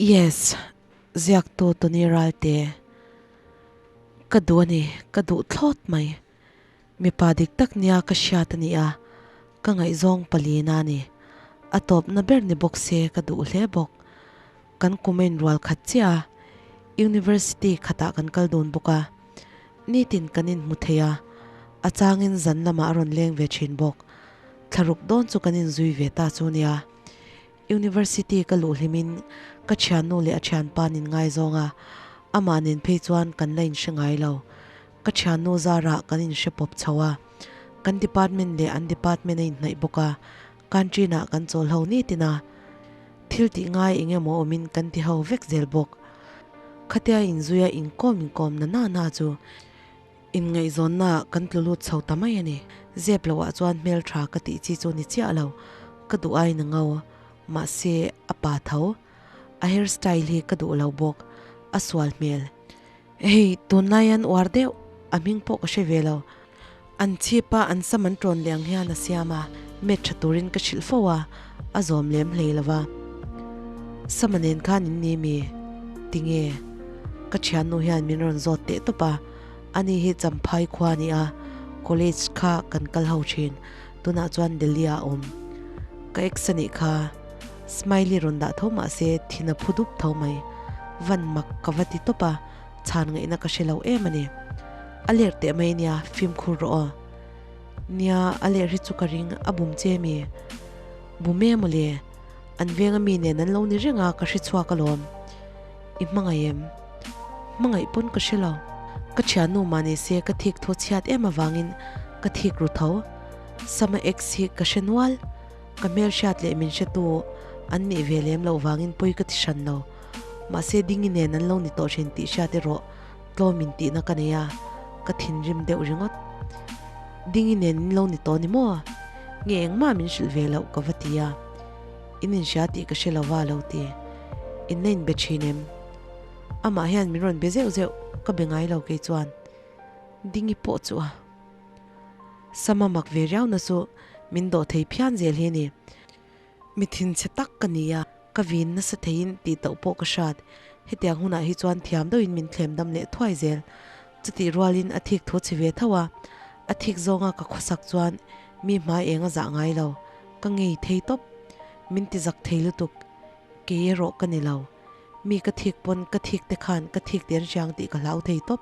Yes, ziaktu Tony Ralte. Ka duh a ni, ka duh thlawt mai. Mipa dik tak nia ka hriat a ni a, ka ngaihzawng palina a ni. A tawpna ber ni bawk se ka duh hle bawk. Kan kum a inrual khat chiah a, University khatah kan kal dun bawk a. Nitin kan inhmu thei a, a changin zan lamah a rawn leng ve thin bawk. Thlaruk dawn chu kan inzui ve ta chu nia. University ka luh hlimin ka thiannu leh a thianpa nin ngaizawng a, amah nen phei chuan kan la inhre ngai lo. Ka thiannu zarah kan inhre pawp chho a, kan department leh an department a inhnaih bawk a, canteen ah kan chawl ho nitin a, thil tih ngai eng emaw awmin kan ti ho vek zel bawk. Khatia inzuia inkawm inkawm na na na chu Inngaihzawnnaah kan tlu lut chho ta mai a ni. Zep loah chuan hmeltha ka tih chi chu ni chiah lo, ka duh aiin a ngo. Mahse, a pa tho. A hair style hi ka duh lo bawk, a sual hmel. Hei, tunlai an uar deuh, a hming pawh ka hre ve lo. An chhip a, an sam an ṭawn leh ang hian a siam a, met ṭha turin ka hrilh fo a, a zawm lem hlei lo va. Sama nen khan in ni mi? Tinge? Ka ṭhiannu hian min rawn zawt teh tawp a. Ani hi Champhai khua a ni a, college kha kan kal ho thin, tunah chuan Delhi ah a awm. Ka ex a nih kha, Smiley rawn dah tho mah se thin a phu dup tho mai. Van mak ka va ti tawp a, chhan ngaihna ka hre lo em a ni. A ler teh mai nia, fimkhur rawh aw. Nia, a ler hi chu ka ring, a bum che mi? Bum e mawle, an venga mi nen an lo ni reng a, ka hre chhuak alawm. I hmangaih em? Hmangaih pawn ka hre lo. Ka thiannu mah ni se ka thik thaw chhiat em avangin ka thik ru tho. Sama ex hi ka hre nual. Ka hmelhriat leh min hretu an nih ve lem loh vangin pawi ka ti hran lo. Mahse Dingi nen an lo ni tawh hrin tih hriat erawh tlawm in tihna ka nei a, ka thinrim deuh ringawt. Dingi nen in lo ni tawh ni maw? Nge engmah min hrilh ve loh ka va ti a. In inhria tih ka hre lo va lo ti. In la inbe thin em? Amah hian min rawn be zeuh zeuh, ka be ngai lo kei chuan. Dingi pawh chu a Sama mak ve riau na chu min dawh thei phian zel hi a ni. Mi thinchhe tak ka ni a, ka vin nasa theiin tih tauh pawh ka hrat. Hetiang hunah hi chuan thiam deuhin min thlem dam leh thuai zel. Chutih rualin a thik thu chhe ve tho a, a thik zawnga ka khawsak chuan mi hmai eng a zah ngai lo. Ka ngei thei tawp. Min ti zak thei lutuk. Kei erawh ka ni lo. Mi ka thik pawn ka thik te khan ka thik te an hriang tih ka hlau thei tawp.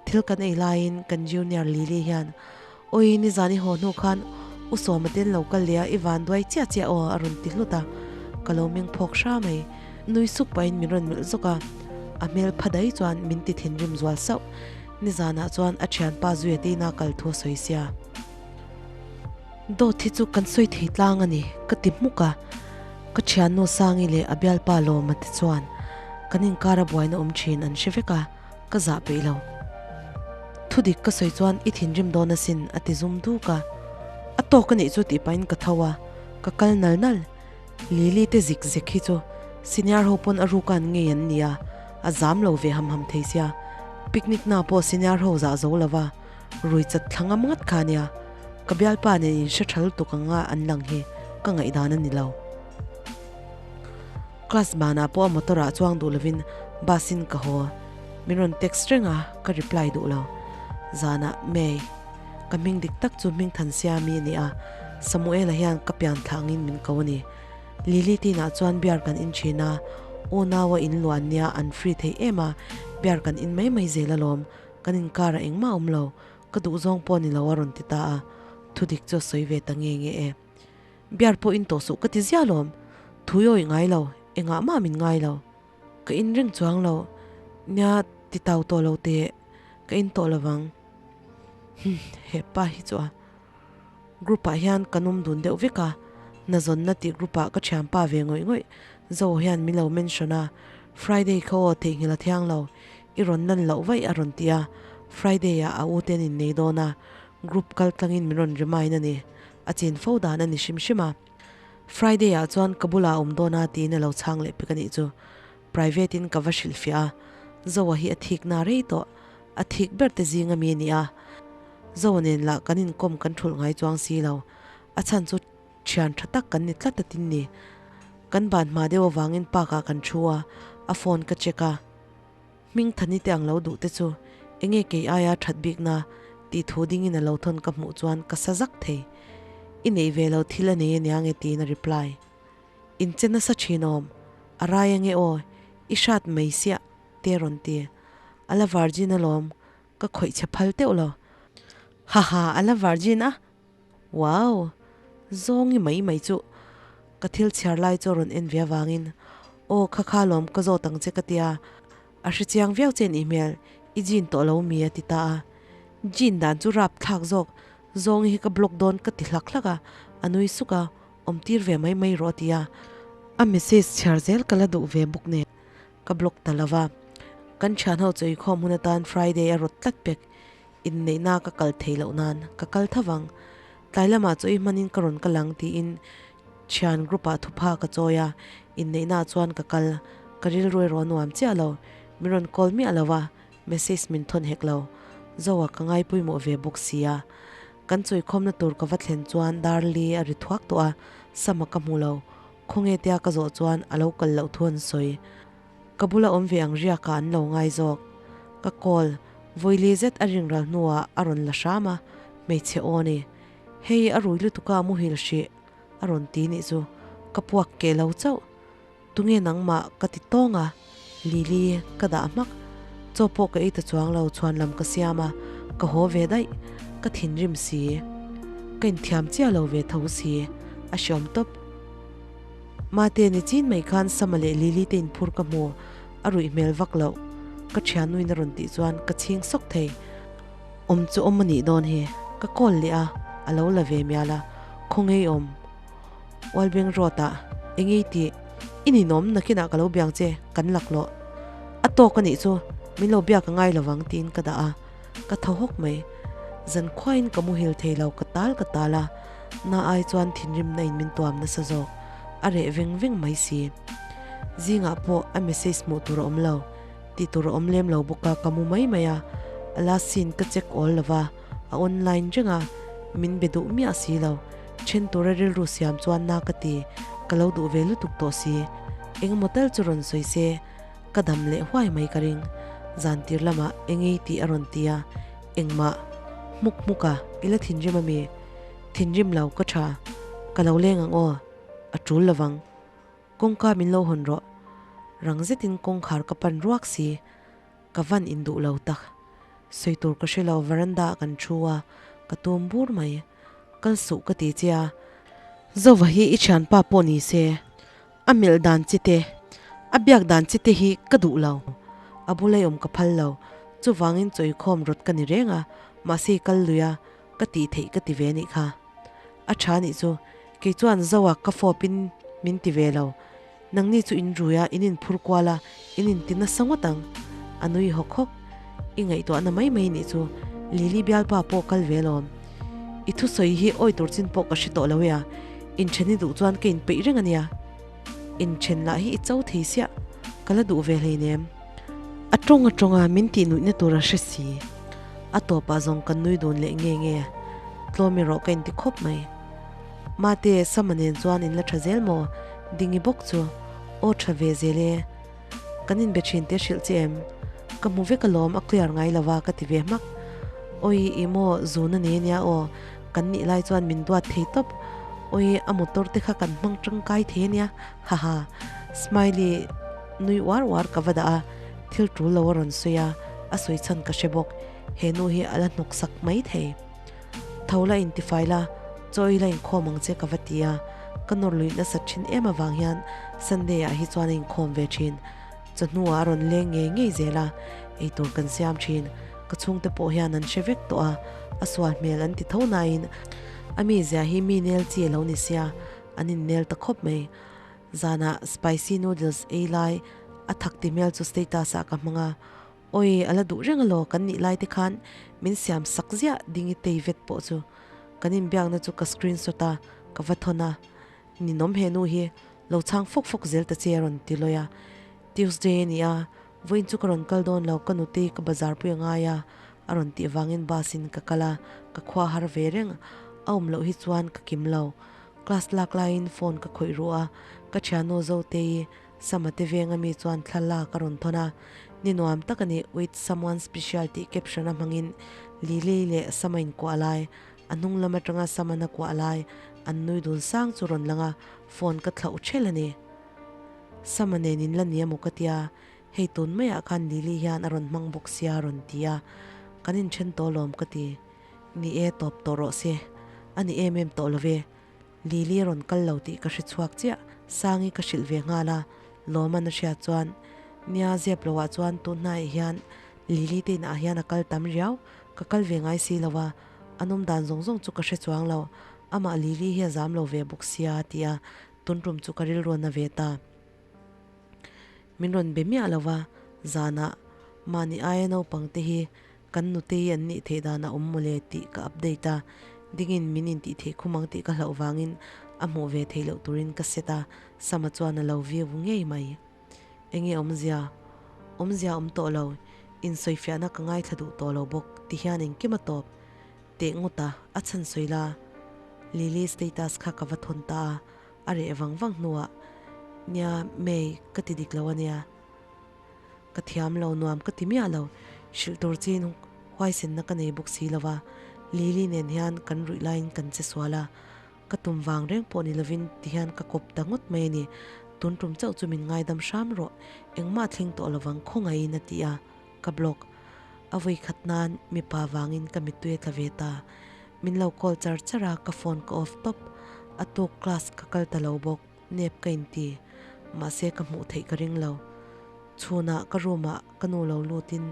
Thil kan ei laiin kan junior Lily hian, Awi, nizan i haw hnu khan U Sawma ten lo kal leh a, i van duai chiah chiah aw a rawn ti hlut a. Ka lo meng phawk hra mai. Nui suk pahin min rawn melh zawk a. A hmel pha dai chuan min ti thinrim zual sauh. Nizanah chuan a thianpa Zuia te ina kal thu a sawi sia. Dawt hi chu kan sawi thei tlang a ni, ka ti hmuk a. Ka thiannu Sangi leh a bialpa Lawma te chuan kan inkar a buaina awm thin an hre vek a, ka zah peih lo. Thudik ka sawi chuan i thinrim dawn asin a ti zum duk a. A tawk a nih chu tih pahin ka tho a, ka kal nal nal. Lily te zik zek hi chu senior ho pawn a ruka an ngei an nia, a zam lo ve ham ham thei sia. Picnic na pawh senior ho zah zo lova. Rui chat thla ngam ngat kha ania, ka bialpa nen in hre tha lutuk anga an lang hi ka ngaihdan a ni lo. Class banah pawh a motor ah chuang duh lovin bus in ka haw, min rawn text reng a, ka reply duh lo. Zanah May, ka hming dik tak chu Hmingthansiami a ni a, Samuela hian ka pian thla angin min ko a ni. Lily tinah chuan beer kan in thin a, unau a in luah nia an free thei em a, beer kan in mai mai zel alawm. Kan inkar ah engmah awm lo, ka duh zawng pawh ni lo a rawn ti ta a, thudik chu a sawi ve ta nge nge e. Biar pawh in tawh suh ka ti ziah lawm, thui awih ngai lo, engah mah min ngai lo. Ka in reng chuang lo, nia ti tau tawh lo teh, ka in tawh lovang. Humm, he pa hi chu a. Group ah hian kan awm dun deuh vek a, hnazawnna tih group ah ka thianpa ve ngawih ngawih Zo hian min lo mention a, Friday kha aw theihnghilh a thiang lo, i rawn lan loh vaih a rawn ti a, Friday ah a u te an innei dawn a, group kal tlangin min rawn remind a ni, a chin fo dan a ni hrim hrim a. Friday ah chuan ka bulah a awm dawn a tiin a lo chhang leh pek a nih chu, private in ka va hrilhfiah a, Zoa hi a thik na rei tawh, a thik ber te zing ami a ni a, Zoa nen lah kan inkawm kan thulh ngai chuang si lo, a chhan chu thian tha tak kan ni tlat a tin ni. Kan ban hma deuh avangin park ah kan thu a, a phone ka check a. Hming Thani te ang lo duh te chu enge kei aia that bikna tih thu dingin a lo thawn ka hmuh chuan ka sa zak thei. I neih ve lo thil a nei ania nge tiin a reply. In che nasa thin awm, a rai ange aw, i hrat mai siah te rawn ti. A la virgin alawm, ka khawih chhe phal teuh lo. Haha, a la virgin a? Wow! Zawngi mai mai chu ka thil chhiar lai chu a rawn en ve avangin, Aw, kha kha lawm ka zawt ang che ka tia, a hre chiang viau che nih hmel, i jean tawh lo mi a ti ta a. Jean dan chu rap thlak zawk, Zawngi hi ka block dawn ka ti hlak hlak a, a nui suk a, awm tir ve mai mai rawh a ti a. A message chhiar zel ka la duh ve bawk nen ka block ta lo va. Kan thian ho chawikhawm hun atan Friday a rawt tlat pek. Inneihna ka kal thei loh nan ka kal tho vang. Tlai lamah chaw i hmanin ka rawn kal ang tiin thian group ah thupha ka chawi a, inneihna ah chuan ka kal. Ka rilru erawh a nuam chiah lo. Min rawn call miah lo a, message min thawn hek lo. Zoa ka ngai pawimawh ve bawk si a. Kan chawikhawmna tur ka va thlen chuan dar li a ri thuak tawh a, Sama ka hmu lo. Khawnge tia ka zawh chuan a lo kal loh thu an sawi. Ka bula awm ve ang riakah an lo ngai zawk. Ka call vawili zet a ring ral hnuah a rawn la hram a, hmeichhe aw ni. Hei a rui lutuk a muhil hrih a rawn ti nih chu ka puak keh lo chauh. Tunge nangmah ka ti tawng a, Lily ka dah hmak. Chaw pawh ka ei ta chuang lo chhuan lam ka siam a, ka haw ve daih. Ka thinrim si. Ka inthiam chiah lo ve tho si. A hreawm tawp. Mate ni chin mai khan Sama leh Lily te inphur ka hmu, a ruih hmel vak loh. Ka thiannuin a rawn tih chuan ka chhing sawk thei. Awm chu awm a nih dawn hi, ka call leh a, a lo la ve mial a, Khawngei awm? Ualbeng Road ah engei tih? I ninawm nakinah ka lo biang che, kan laklawh. A tawk a nih chu, min lo biak a ngai lovang tiin ka dah a. Ka tho hawk mai. Zan khuain ka muhil thei lo, ka tal ka tal a, na ai chuan thinrimna in min tuam nasa zawk. A reh veng veng mai si. Zingah pawh a message hmuh tur a awm lo, tih tur a awm lem lo bawk a, ka mu mai mai a. A last seen ka check awl lo va, a online reng a, min be duh miah si lo. Then tura rilru siam chuan na ka ti, ka lo duh ve lutuk tawh si. Engemaw tal chu rawn sawi se. Ka dam leh huai mai ka ring. Zan tir lamah engei tih a rawn ti a, engmah hmuk hmuk a, i la thinrim a mi? Thinrim lo, ka tha. Ka lo leng ang aw, a tul lovang. Kawngka min lo hawn rawh. Rang zetin kawngkhar ka pan ruak si. Ka van induh lo tak. Sawi tur ka hre lo, veranda ah kan thu a, ka tum bur mai. Kal suh ka ti che a. Zova hi i thianpa pawh ni se. A melh dan chi te, a biak dan chi te hi ka duh lo. A bula i awm ka phal lo. Chuvangin chawikhawm rawt ka ni reng a, mahse i kal lui a, ka tih theih ka ti ve nih kha. A tha nih chu, kei chuan Zoa ka fawpin min ti ve lo. Nangni chu in rui a, in inphur kual a, in inti nasa ngawt ang. A nui hawk hawk. I ngaihtuahna mai mai nih chu, Lily bialpa pawh kal ve alawm. I thusawi hi awi tur chin pawh ka hre tawh lo e a. Inthen i duh chuan ka inpeih reng a nia. Inthen lah hi i cho thei siah, ka la duh ve hleinem. A tawng a tawng a, min tih nuihna tur a hre si. A tawpah zawng kan nui dun leh nge nge. Tlawm erawh ka inti khawp mai. Mate, Sama nen chuan in la tha zel maw? Dingi bawk chu. Aw tha ve zel e. Kan inbe thin tih a hrilh che em? Ka hmu vek alawm, a clear ngai lo a, ka ti ve hmak. Awi, ih maw, zun a nei ania aw. Kan nih lai chuan min duat thei tawp. Awi, a motor te kha kan hmang tangkai thei ania. Haha. Smiley nui uar uar ka va dah a, thil tul lo a rawn sawi a, a sawi chhan ka hre bawk. He nu hi a la hnawk sak mai thei. Tho la intifai la, chaw ei la inkhawm ang che ka va ti a, ka nawr luih nasat thin em avang hian Sunday ah hi chuan a inkhawm ve thin. Chawhnuah a rawn leng ngei ngei zel a, eitur kan siam thin. Ka chhungte pawh hian an hre vek tawh a, a sual hmel an ti tho nain a mizia hi mi nel chi a lo ni sia, an innel ta khawp mai. Zanah spicy noodles ei lai a thak ti hmel chu status ah ka hmang a, Awi, a la duh reng alaw kan nih lai te khan min siam sak ziah ding i tei vet pawh chu. Kan inbiakna chu ka screenshot a, ka va thawn a. Ninawm he nu hi lo chhang fawk fawk zel ta che a rawn ti lawi a. Tuesday a ni a, vawiin chu ka rawn kal dawn lo, ka nutei ka bazar pui a ngai a, a rawn tih vangin bus in ka kal a, ka khua har ve reng. A awm loh hi chuan ka kim lo. Class lak laiin phone ka khawih ruh a, ka thiannu Zotei Sama te veng ami chuan thla lak a rawn thawn a, Ni nuam tak a ni, with someone special tih caption a hmangin Lily leh Sama inkuah lai, a hnung lam atanga Saman a kuah lai, an nui dun sang chu rawn lang a, phone ka thlauh ṭhel a ni. Sama nen in la ni emaw ka tia, hei tun maiah khan Lily hian a rawn hmang bawk sia a rawn ti a, kan inṭhen tawh lawm ka ti. Ni e, tawp tawh rawh se. A ni em em tawh lo ve. Lily a rawn kal lo tih ka hre chhuak chiah. Sangi ka hrilh ve nghal a, Lawman a hriat chuan, Nia zep loah chuan tun hnaiah hian Lily te inah hian a kal tam riau, ka kal ve ngai si lo a, a nawm dan zawng zawng chu ka hre chuang lo, amah Lily hi a zam lo ve bawk sia a ti a, tun tum chu ka rilru a na ve ta. Min rawn be miah lo va, zanah mahni aia naupang te hi Kan nutei an nih theih dan a awm mawle tih ka update a, dingin min intih theih khum ang tih ka hlauh vangin a hmuh ve theih loh turin ka set a, Sama chuan a lo view ngei mai. Enge awmzia? Awmzia awm tawh lo, insawifiahna ka ngaithla duh tawh lo bawk ti hian engkim a tawp teh ngawt a, a chhan sawi la. Lily status kha ka va thawn ta a, a reh vang vang hnuah, Nia, May, ka ti dik lo ania. Ka thiam lo nuam ka ti miah lo, hrilh tur chin huaisenna ka nei bawk si lo va, Lily nen hian kan ruih laiin kan che sual a, ka tum vang reng pawh ni lovin ti hian ka kawp ta ngawt mai a ni, tun tum chauh chu min ngaidam hram rawh, engmah thleng tawh lovang khawngaihin a ti a, ka block. A vawi khat nan mipa vangin ka mittui a tla ve ta, min lo call char char a, ka phone ka off tawp, a tuk class ka kal ta lo bawk. Nep ka inti, mahse ka hmuh theih ka ring lo. Chhunah ka room ah ka nu lo lutin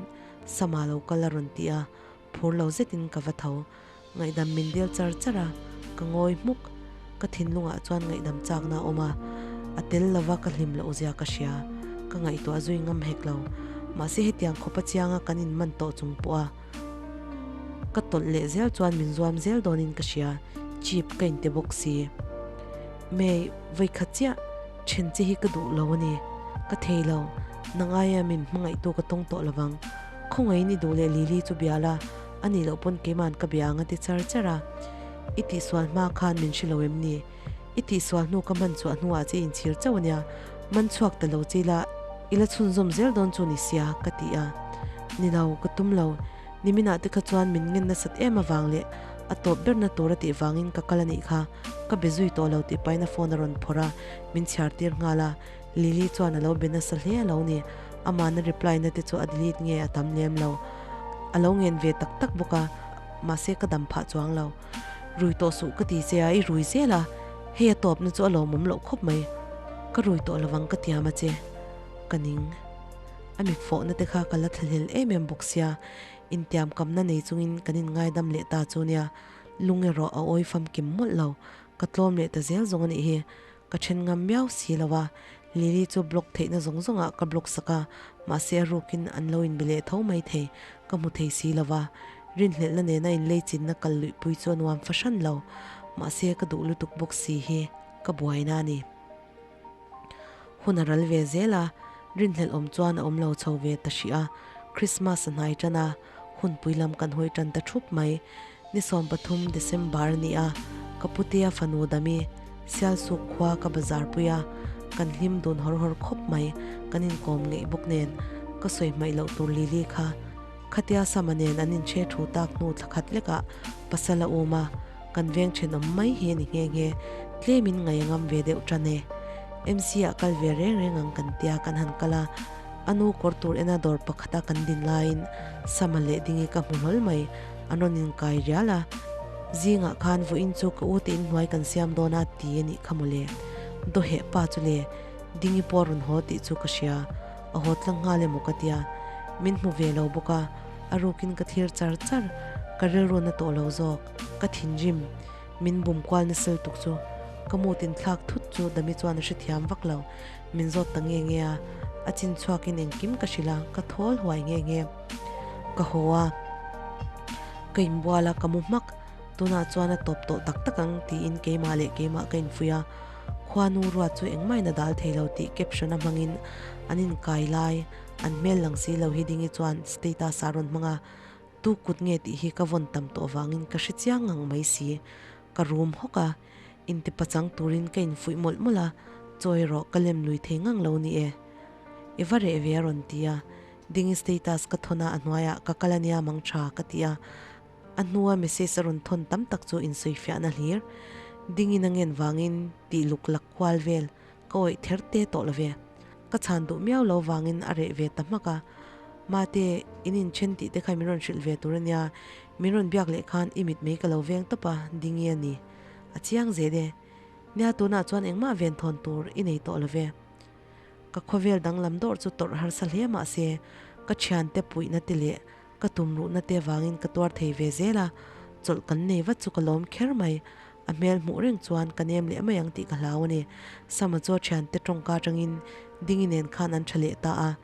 Sama lo kal a rawn ti a, phur lo zetin ka va tho. Ngaihdam min dil char char a, ka ngawi hmuk. Ka thinlungah chuan ngaihdam chakna a awm a, a tel lova ka hlim loh zia ka hria. Ka ngaihtuah zui ngam hek lo. Mahse hetiang khawpa chianga kan inman tawh chung pawh a, ka tawlh leh zel chuan min zuam zel dawnin ka hria, cheap ka inte bawk si. May, vawikhat chiah then che hi ka duh lo a ni. Ka thei lo, nang aia min hmangaihtu ka tawng tawh lovang. Khawngaihin i duh leh Lily chu bia la, a nih loh pawn keima'n ka bia ang a ti char char a. I tihsual hma khan min hre lo em ni? I tihsual hnu ka hman chhuah hnuah che inchhir chauh a nia, man chhuak ta lo che ila i la chhunzawm zel dawn chu ni sia, ka ti a. Ni lo, ka tum lo. Niminah te kha chuan min ngen nasat em avang leh a tawp berna tur a tih vangin ka kal a nih kha. Ka be zui tawh lo tih pahin a phone a rawn phawrh a, min chhiar tir nghal a. Lily chuan a lo be nasa hle a lo ni. Amahna reply na te chu a delete nge a tam lem lo. A lo ngen ve tak tak bawk a, mahse ka dam phah chuang lo. Rui tawh suh ka ti che a, i rui zel a, hei a tawpna chu a lawmawm loh khawp mai. Ka rui tawh lovang ka tiam a che. Ka ning. A mit fawhna te kha ka la thlahlel em em bawk sia, intiam kamna nei chungin kan inngaidam leh ta chu nia. Lung erawh a awi famkim mawlh lo, ka tlawm leh ta zel zawng a nih hi. Ka then ngam miau si lo a, Lily chu block theihna zawng zawngah ka block sak a, mahse a rukin an lo inbe leh tho mai thei, ka hmu thei si lo va. Rinhlelhna nena inlei chinna kal luihpui chu a nuam fahran lo, mahse ka duh lutuk bawk si hi ka buaina a ni. Hun a ral ve zel a, rinhlelh awm chuan a awm lo chho ve ta hrih a, Christmas a hnai tan a, hunpui lam kan hawi tan ta thup mai. Ni 13 December a ni a, ka putea fanu Dami, Sialsuk khua ka bazar pui a, kan hlim dun hawr hawr khawp mai, kan inkawm ngeih bawk nen, ka sawi hmaih loh tur Lily kha khatia Sama nen an inchhe thu tak hnu thla khat lekah pasal a um a, kan veng thenawm mai hi a ni nghe nghe, tlemin ngaih a ngam ve deuh tan e. MC ah kal ve reng reng ang kan tia kan han kal a, a nu kawr tur ena dawr pakhata kan din laiin Sama leh Dingi ka hmu hlawl mai. An rawn inkai rial a, Zingah khan vawiin chu ka u te inhnuai kan siam dawn a ti a nih kha mawle. Dawheh pa chu le, Dingi pawh a rawn haw tih chu ka hria, a haw tlang nghal emaw ka tia. Min hmu ve lo bawk a, a rukin ka thlir char char, ka rilru na tawh lo zawk, ka thinrim, min bum kual nasa lutuk chu ka mut inthlak thut chu Dami chuan a hrethiam vak lo, min zawt ta nge nge a, a chin chhuakin engkim ka hrilh a, ka thawl huai nge nge. Ka haw a, ka inbual a, ka mu hmak. Tunah chuan a tawp tawh tak tak ang tiin keimah leh keimah ka infuih a. Khuanu ruat chu engmah in a dal thei lo tih caption a hmangin an inkai lai, an hmel lang si lo hi Dingi chuan status ah a rawn hmang a. Tu kut nge tih hi ka vawn tam tawh vangin ka hre chiang ngang mai si. Ka rum hawk a. Intipachang turin ka infuih mawlh mawlh a, chaw erawh ka lem lui thei ngang lo ni e. I va reh ve a rawn ti a, Dingi status ka thawn a, a hnuaiah ka kal ania mang tha ka ti a, a hnua message a rawn thawn tam tak chu insawifiahna hlir. Dingin a ngen vangin tih luk lak kual vel ka awih ther te tawh lo ve. Ka chhan duh miau lo vangin a reh ve ta hmak a, Mate, in inthen tih te kha min rawn hrilh ve tur ania, min rawn biak leh khan i mit mei ka lo veng tawp a, Dingi a ni. A chiang zel e. Nia tunah chuan engmah ven thawn tur i nei tawh lo ve. Ka khawvel danglam dawrh chu tawrh harsa hle mah se, ka thiante puihna te leh ka tumruhna te vangin ka tuar thei ve zel a, chawlh kan nei vat chu ka lawm kher mai. A hmel hmuh reng chuan ka nem leh mai ang tih ka hlau a ni. Sama chu a thiante tawngka atangin Dingi nen khan an tha leh ta a,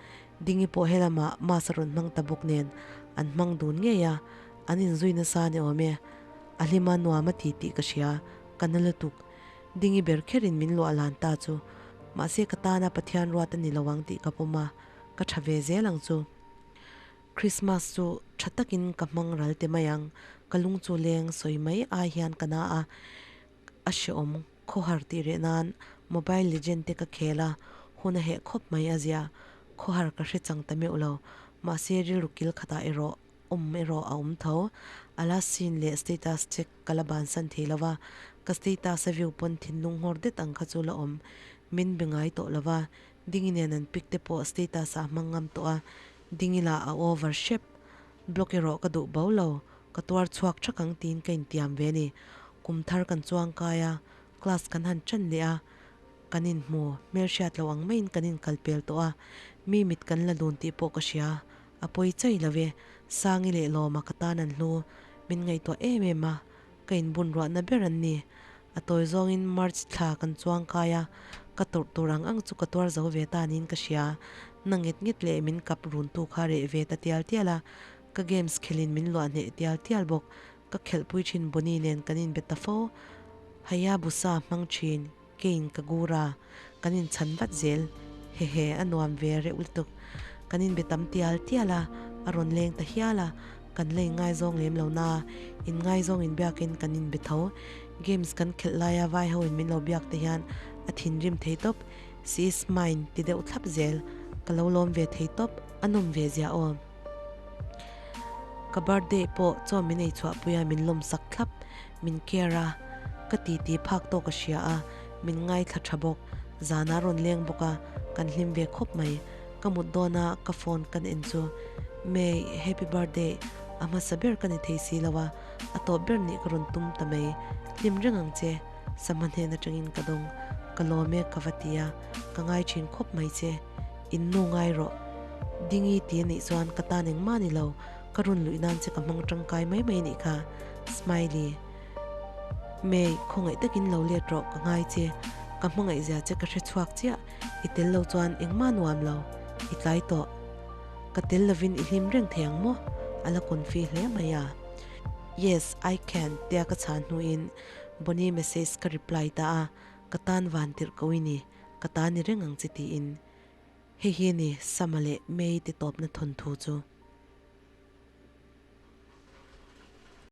Dingi pawh helamah mass a rawn hmang ta bawk nen an hmang dun ngei a, an inzui nasa a ni awm e. A hlima nuam a ti tih ka hria, ka na lutuk. Dingi ber kherin min luah lan ta chu. Mahse ka tana Pathian ruat a ni lo ang tih ka pawm a, ka tha ve zel ang chu. Christmas chu tha takin ka hmang ral te mai ang, ka lung chu leng sawi mai ai hian ka na a, a hreawm khawhar tih reh nan Mobile Legend te ka khel a, hun a heh khawp mai a zia, khawhar ka hre chang ta meuh lo, mahse rilru kil khatah erawh awm erawh a awm tho. A last seen leh status check ka la bansan thei lo va, ka status a view pawn thinlung nghawr det ang kha chu la awm. Min be ngai tawh lo va, Dingi nen an pic te pawh status ah hmang ngam tawh a, Dingi lah a over hrep. Block erawh ka duh bo lo, ka tuar chhuak thak ang tiin ka intiam ve a ni. Kum thar kan chuang kai a, class kan han ṭan leh a, kan inhmu, hmelhriat lo ang maiin kan inkalpel tawh a, mi mit kan la dun tih pawh ka hria. A pawi chai lo e, Sangi leh Lawma ka tan an hlu, min ngaihtuah em em a, ka inbun ruahna ber an ni. A tawi zawngin March thla kan chuang kai a, ka tawrh tur ang ang chu ka tuar zo ve ta niin ka hria. Na nget nget leh min kap runtu kha reh ve ta tial tial a, ka games khelhin min luah hneh tial tial bawk. Ka khelhpui thin Bonnie nen kan inbe ta fo. Hayabusa hmang thin. Kane ka gur a, kan inchhan vat zel. Hehe, a nuam ve reuh lutuk. Kan inbe tam tial tial a, a rawn leng ta hial a, kan la inngaizawng lem lo na, inngaizawng inbiakin kan inbe tho. Games kan khelh laia vai ho in min lo biak te hian a thinrim thei tawp, she is mine ti deuh thlap zel. Ka lo lawm ve thei tawp, a nawm ve zia aw. Ka birthday pawh chaw min ei chhuahpui a, min lawmsak thlap. Min care a, ka titi phak tawk a hria a, min ngaithla tha bawk. Zana rawn leng bawk a, kan hlim ve khawp mai. Ka mut dawn a, ka phone kan en chu, May, happy birthday, a hmasa ber ka ni thei si lo a, a tawp ber nih ka rawn tum ta mai. Hlim reng ang che, Sama hnen atangin ka dawng, ka lawm e ka va ti a, ka ngai thin khawp mai che. In nu ngai rawh. Dingi ti a nih chuan ka tan engmah ni lo, Ka rawn luih nan che ka hmang tangkai mai mai nih kha. Smiley. May, khawngaih takin lo let rawh, ka ngai che. Ka hmangaih zia che ka hre chhuak chiah, i tel lo chuan engmah nuam lo, i tlai tawh. Ka tel lovin i hlim reng thei ang maw? A la confi hle mai a. Yes, I can, tia ka chhan hnuin Bonnie message ka reply ta a, ka tan van tirh ko i ni, ka ta ni reng ang che tiin. Hei hi a ni Sama leh May te tawpna thawnthu chu.